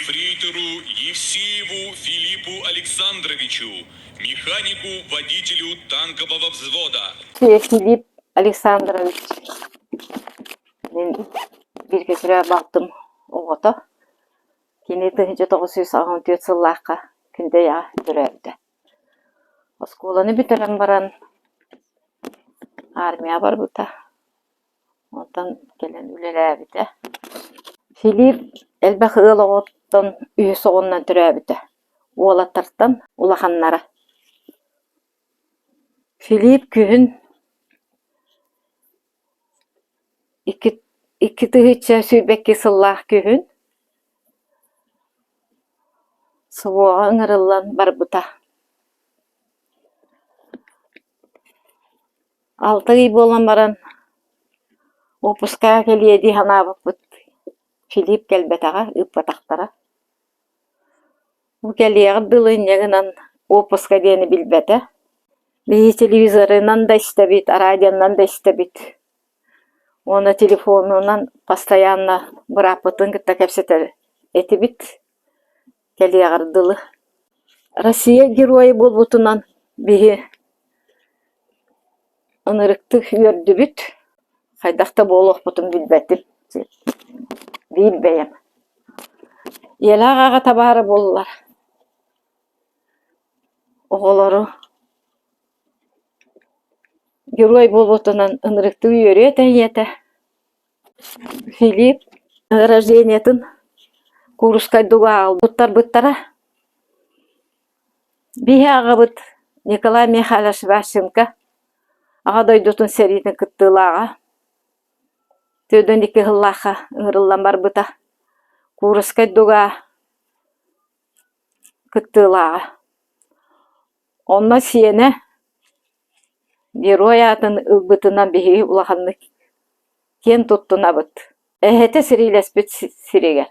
Ефрейтору Евсееву Филиппу Александровичу, механику-водителю танкового взвода. Филипп Александрович мин бииргэ төрөөбүт балтым оҕото. Кини 1984 сыллаахха Күндэйэҕэ төрөөбүтэ. Оскуоланы бүтэрэн баран армияҕа барбыта. Онтон кэлэн үлэлээбитэ. Филипп элбэх ыал оҕоттон үһүс оҕоннон төрөөбүтэ. Уолаттартан улаханнара. Филипп күһүн 2022 сыллаах күһүн СВО-ҕа ыҥырыллан барбыта. Алта ый буолан баран уоппускаҕа кэлиэ дии санаабыппыт Филипп кэлбэтэҕэ, ыыппатахтара. Бу кэлиэҕэр дылы инньэ гынан уоппуска диэни билбэтэ. Биһиги телевизорынан да истэбит, радионан да истэбит уонна телефонунан постоянно бырааппытын кытта кэпсэтэр этибит кэлиэҕэр дылы. Россия Геройа буолбутунан биһи ынырыктык үөрдүбүт, хайдах да буолуохпутун билбэтим биир бэйэм. Ийэлээх аҕа табаара буоллар оҕолору герой буолбутунан ынырыктык үөрүө этэ ийэтэ. Филипп рождениетын Курскайдуга аҕалбыттарбыттара. Биһи аҕабыт Николай Михайлович Ващенко Аҕа дойдутун сэриитин кыттыылааҕа, 42 сыллаахха ыҥырыллан барбыта, Курскай дуга кыттыылааҕа. Онно сиэнэ Герой аатын ылбытынан биһиги улаханнык киэн туттунабыт. Эһэтэ сэриилэспит сиригэр.